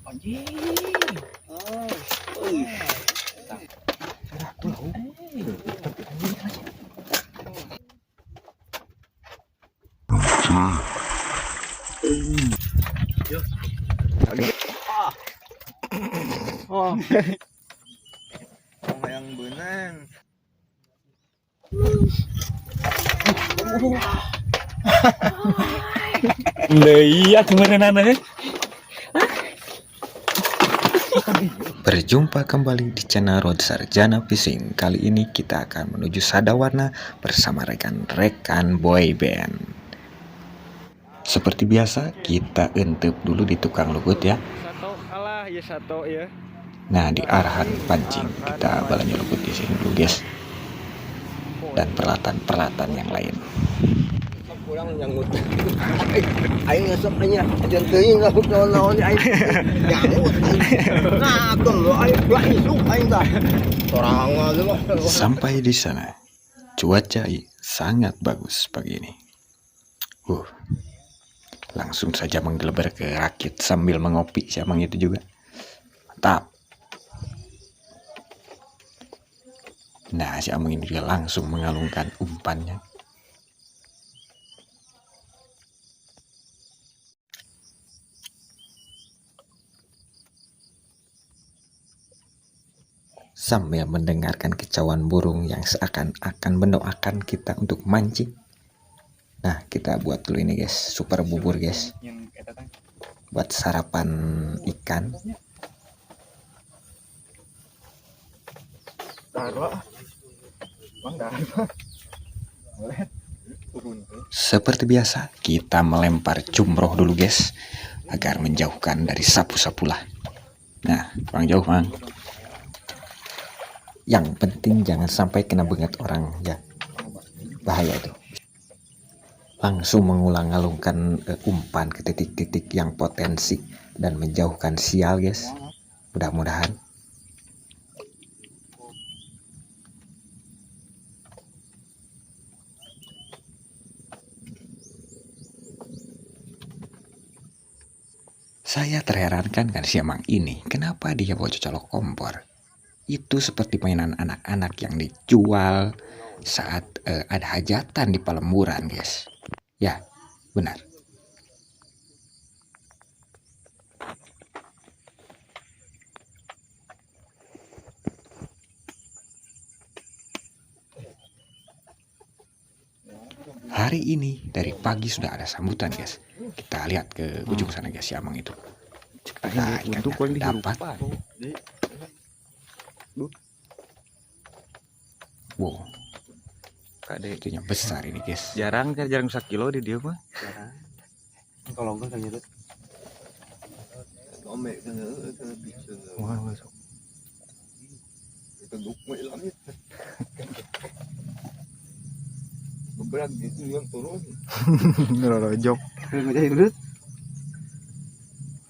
Anjing. Oh. Hayang beunang. Deui atuh meuneunan euy. Berjumpa kembali di channel Road Sarjana Fishing. Kali ini kita akan menuju Sadawarna bersama rekan-rekan boy band. Seperti biasa, kita entep dulu di tukang lugut ya. Satu alah ya satu ya. Nah, di arahan pancing kita balanja lugut di sini dulu, guys. Dan peralatan-peralatan yang lain. Kurang nyanggut. Aing ngesep nya, ajan teuing lauk naon-naon aing. Nyanggut aing. Nah, tuh aing ulah isuk aing tah. Sorangan mah. Sampai di sana, cuaca sangat bagus pagi ini. Langsung saja menggeleber ke rakit sambil mengopi si Amang itu juga. Mantap. Nah, si Amang ini juga langsung mengalungkan umpannya. Sambil mendengarkan kicauan burung yang seakan-akan mendoakan kita untuk mancing. Nah, kita buat dulu ini guys, super bubur guys. Buat sarapan ikan. Seperti biasa, kita melempar jumroh dulu guys, agar menjauhkan dari sapu-sapu lah. Nah, kurang jauh mang. Yang penting jangan sampai kena bengat orang ya, bahaya itu. Langsung mengulang-alungkan umpan ke titik-titik yang potensi dan menjauhkan sial guys. Mudah-mudahan. Saya terherankan kan si Amang ini, kenapa dia bawa colok kompor? Itu seperti mainan anak-anak yang dijual saat ada hajatan di Palemburan, guys. Ya, benar. Hari ini dari pagi sudah ada sambutan, guys. Kita lihat ke ujung sana, guys, si Amang itu. Nah, ikannya dapat. Wow, Kade itunya besar ini guys. jarang jarang sakilo di dia mah. Jarang. Kalau enggak kan nyerut. Wah, masuk. Berat gitu yang turun. Ngerorojok.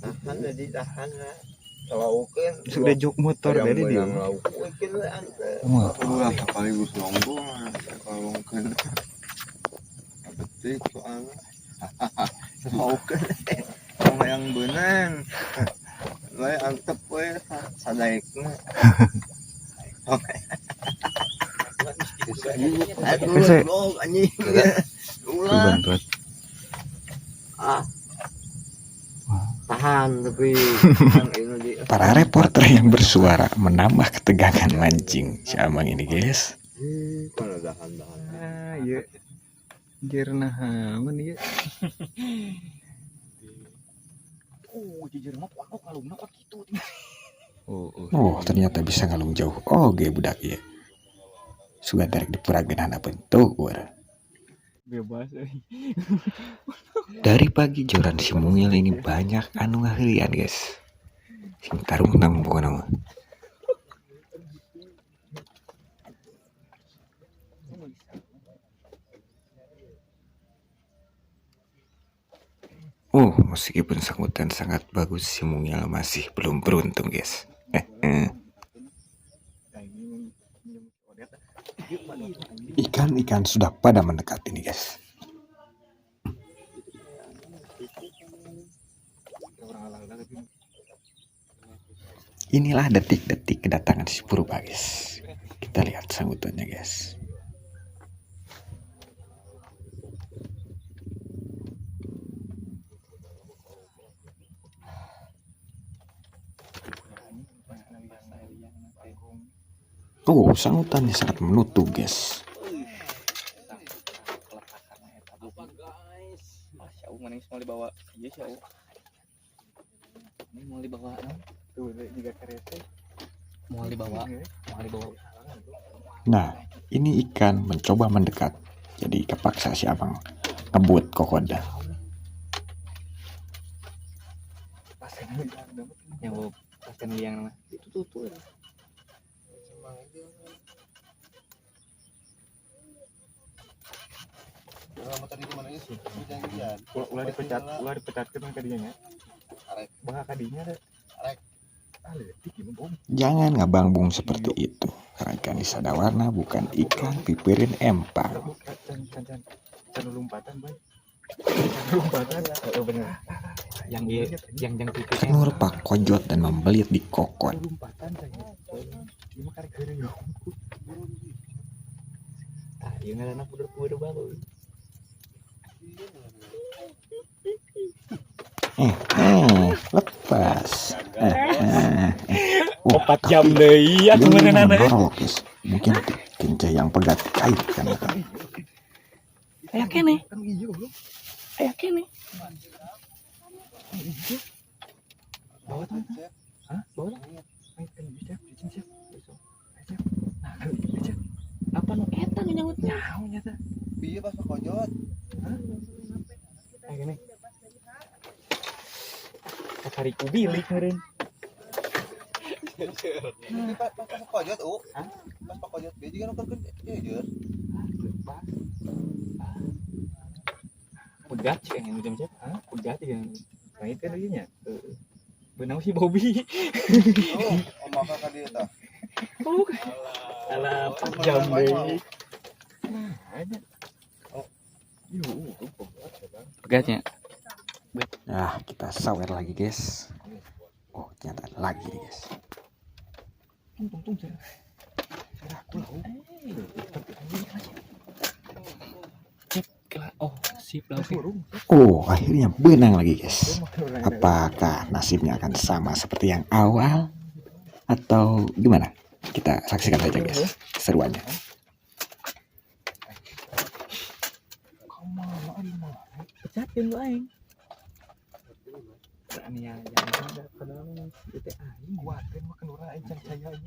Tahan jadi tahan lah. Laukeun. Sudah jok motor dari dia. Laukeun we ante. Wah, Ulah kali gus nonggo kalau mungkin. Betik soalnya. Laukeun. Yang beunang. We antep we sadaekna. Aduh, blok anjing. Ulah. Bantuan. Ah. Tahan tapi para reporter yang bersuara menambah ketegangan mancing si Amang ini guys. Ah, iya. Jer nahaman ieu. Jujur mah aku kalungna kok gitu. Oh, Oh, ternyata bisa ngalung jauh. Oke, budak ya. Sudah tarik di purageun handapun tuh. Bebas euy. Dari pagi joran si mungil ini banyak anu ngaheureuyan guys. Sing tarung nang pokona mah. Oh, meskipun sambutan sangat bagus, si mungil masih belum beruntung guys. Ikan-ikan sudah pada mendekat ini guys. Inilah detik-detik kedatangan si purba, guys. Kita lihat sambutannya, guys. Oh, sambutannya sangat menutup, guys. Apa, guys? Ah, si Aung mana mau dibawa? Iya, si Aung. Ini mau dibawa naon? Tuh juga kereta. Mau dibawa, mau dibawa. Nah, ini ikan mencoba mendekat. Jadi kepaksa si abang ngebut kokoda. Yang paskan liang mah. Itu tuh tuh. Ulah, ulah dipecat, ulah dipecatkeun ka dinya nya. Arek. Bakal ka dinya da. Arek. Ah, leutik ieu mah, Bom. Jangan ngabangbung seperti itu. Karena ikan di Sadawarna bukan ikan pipirin empang. Can can can can lompatan, Bay. Can lompatan. Oh, bener. Yang ieu, yang pipi. Kenur pak kojot dan membelit di kokot. Lompatan can. Ieu mah karek heureuy. Tah, ieu ngaranna puder-puder bagus. Lepas. Eh, eh, eh. Oh, 4 jam deui atuh dia meunana. mendorong, guys. Mungkin kincah yang pegat kait kan itu. Aya keneh. Kan iya, goblok. Aya keneh. Bawa tuh. Hah? Bawa tuh. Ayo, kan bisa, cicing, siap. Ayo, siap. Nah, kan iya, siap. Apa nu eta nu nyangut? Nyaho nya teh. Iya pas kojot. Aya keneh. Kakari ku bilik meureun. Ini pas pas pas kojot, U. Hah? Pas pak kojot dia juga nonton jujur. Lepas. Pegat sih yang jam siapa? Hah? Pegat sih yang. Nah, itu kan ieu nya. Benang si Bobby. Oh, om ka dia tah. Oh. Alah, 4 jam deui. Nah, nya. Oh. Yuh, pegat, Bang. Pegatnya. Nah, kita sawer lagi, guys. Oh, ternyata ada lagi nih, guys. Tung tung tung. Aku lah. Tapi anjing Cek lah. Oh, sip lah oke. burung. Oh, akhirnya benang lagi, guys. Apakah nasibnya akan sama seperti yang awal atau gimana? Kita saksikan saja, guys, seruannya. Kemana ari mah? Pecatin lu aing. Berani ya, jangan ada padahal ieu teh aing. Kuatin mah kenurna aing can saya ieu.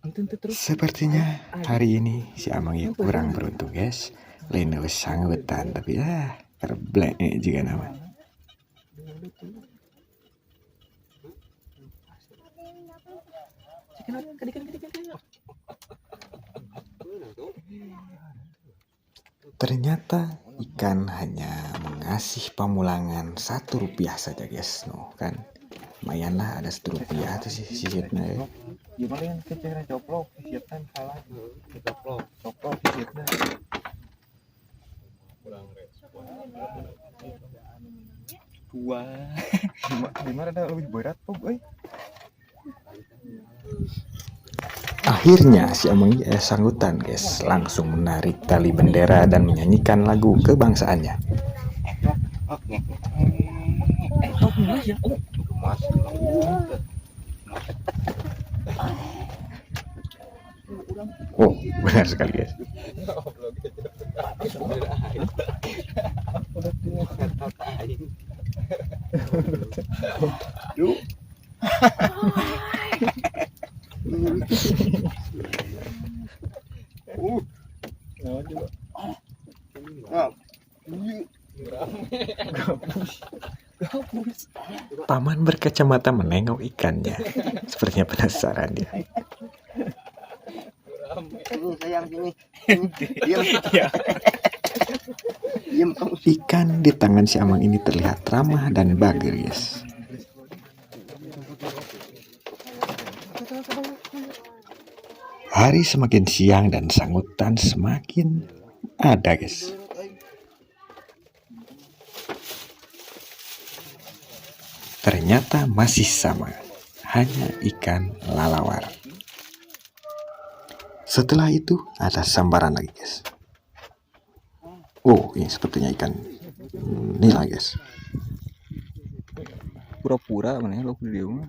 Ente ente terus. Sepertinya hari ini si Amang ya kurang beruntung, guys. Lain geus sanggutan tapi ah kerblek juga nama. Cek Ternyata ikan hanya mengasih pamulangan Rp1 saja, guys. No, kan lumayan lah, ada Rp1 tuh sih sisitnya ya. Gimana yang kecil coplok sisitna salah. Coplok, coplok sisitna. Dua. Di mana ada lebih berat pok euy. Akhirnya si Amang sanggutan, guys, langsung menarik tali bendera dan menyanyikan lagu kebangsaannya. Oh, ya. Oh, Mas. Oh, benar sekali, guys. Nah. Paman berkacamata menengok ikannya. Sepertinya penasaran dia. Sini sayang sini. Diam. Ya. Diam kamu. Ikan di tangan si Amang ini terlihat ramah dan bager, guys. Hari semakin siang dan sangutan semakin ada, guys. Ternyata masih sama, hanya ikan lalawar. Setelah itu ada sambaran lagi, guys. Oh, ini sepertinya ikan nila, guys. Pura-pura mana ya lo di mah.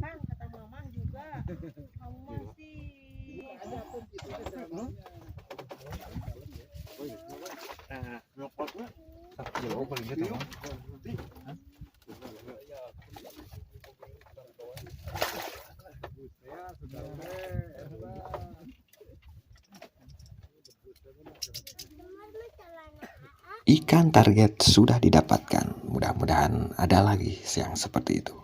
Kan kata Mamah juga kamu masih Kilo paling gitu mah. Ikan target sudah didapatkan. Mudah-mudahan ada lagi yang seperti itu.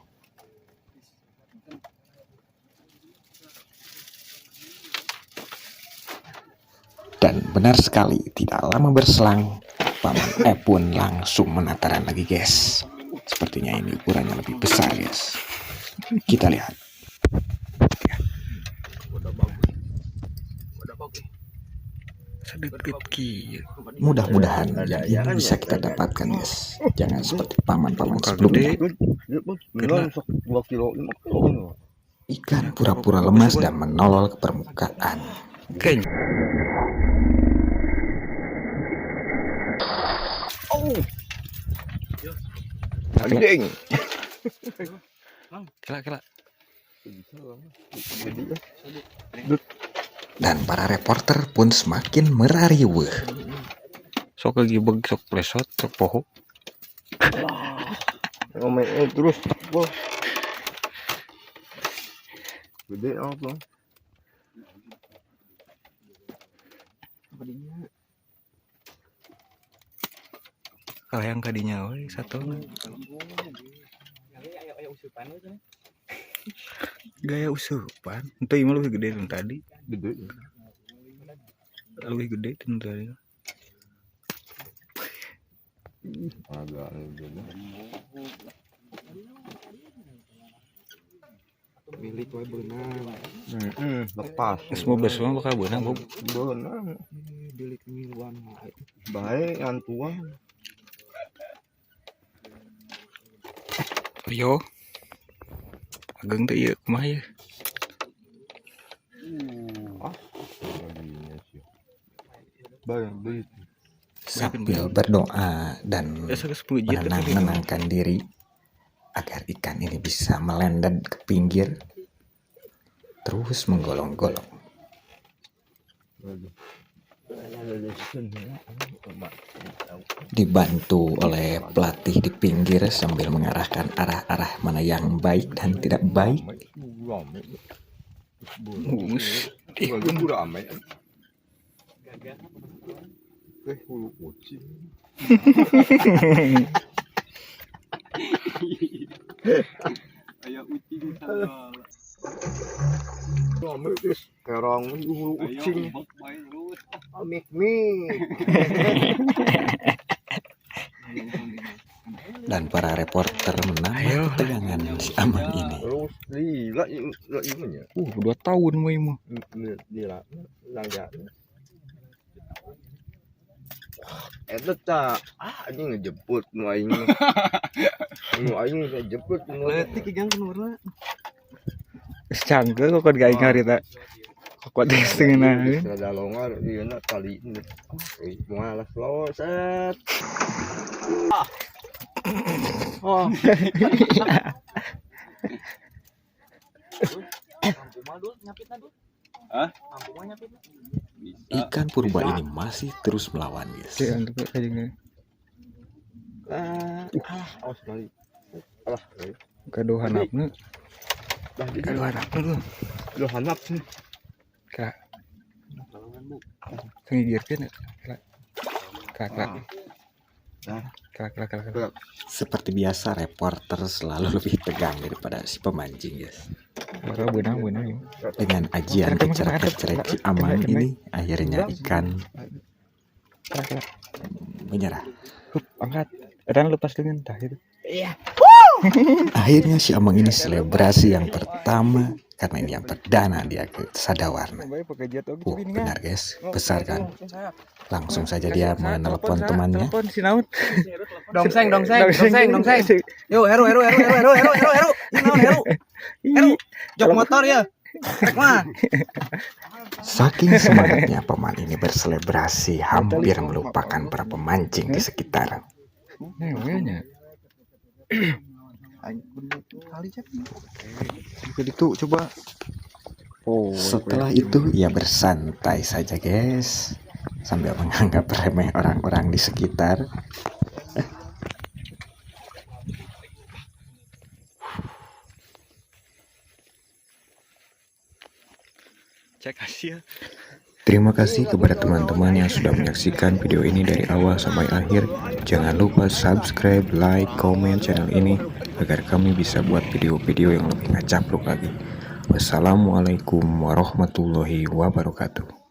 Dan benar sekali, tidak lama berselang, Paman E pun langsung menataran lagi, guys. Sepertinya ini ukurannya lebih besar, guys. Kita lihat. Udah bagus. Udah bagus. Sedikit kieu. Mudah-mudahan yang ini bisa kita dapatkan, guys. Jangan seperti paman-paman sebelumnya. Bener sok 2 kilo, 5 kilo. Ikan pura-pura lemas dan menolol ke permukaan. Kayaknya. Oh. Anjing. Kela kela. Dan para reporter pun semakin merariweuh. Sok kegibeg, sok lesot, sok poho. Ngomong terus. Wah. Gede apa? Kalau yang kadinya we satu. Gaya usupan. Itu mah lebih gede dari tadi. Gede. Lebih gede dari tadi. Agak gede. Milik we beunang. Heeh, lepas. Semua besok mah bakal beunang, Bob. Beunang. Bilik ngiluan wae. Bae ngantuan. Yo. Ageng teh ieu kumaha ieu? Ah, Bae beli. Sambil berdoa dan Ya 10 jit menenang-nenangkan diri agar ikan ini bisa melendet ke pinggir, terus menggolong-golong. Dibantu oleh pelatih di pinggir sambil mengarahkan arah-arah mana yang baik dan tidak baik. Mus. Rame. Eh, hulu kucing. Aya ucing sagala. Rame terus kerang hulu kucing. Terus. Mik mik. Dan para reporter menambah ketegangan si Amang ini. Terus lila lila ieu nya. 2 tahun mah ieu mah. Lila langga. Eta ta ah anjing ngejemput nu aing mah. Nu aing ngejemput nu. Leutik ikan kenurna. Geus cangkeul kok gak aing harita. Kok teh setengah. Rada longar ieu na tali. Euy, malas lo set. Oh. Hah? Ikan purba ini masih terus melawan, guys. Ah, awas kali. Alah, Kado hanapna. dah Kado hanapna tuh. Kado hanap sih. Kak. Sengigirkeun ya. Kak. Kak. Kak. Kak, kak, kak. Seperti biasa reporter selalu lebih tegang daripada si pemancing, guys. Bakal beunang beunang ieu. Dengan ajian kecerek-kecerek si Amang ini, akhirnya ikan menyerah. Hup, angkat. Eta lepas lengan tah gitu. Iya. Akhirnya si Amang ini selebrasi yang pertama karena ini yang perdana dia ke Sadawarna. Benar guys, besar kan? Langsung saja dia menelepon temannya. Telepon si naon? Dongseng, dongseng, dongseng, dongseng. Yo, Heru, Heru, Heru, Heru, Heru, Heru, Heru, Heru. Ini naon Heru? Heru, jok motor ya. Rek mah. Saking semangatnya paman ini berselebrasi hampir melupakan para pemancing di sekitar. Nya. Aing bener kali cek. Itu coba. Oh, Setelah itu ia bersantai saja guys, sambil menganggap remeh orang-orang di sekitar. Cek hasil. Terima kasih kepada teman-teman yang sudah menyaksikan video ini dari awal sampai akhir. Jangan lupa subscribe, like, comment channel ini agar kami bisa buat video-video yang lebih ngacapruk lagi. Wassalamualaikum warahmatullahi wabarakatuh.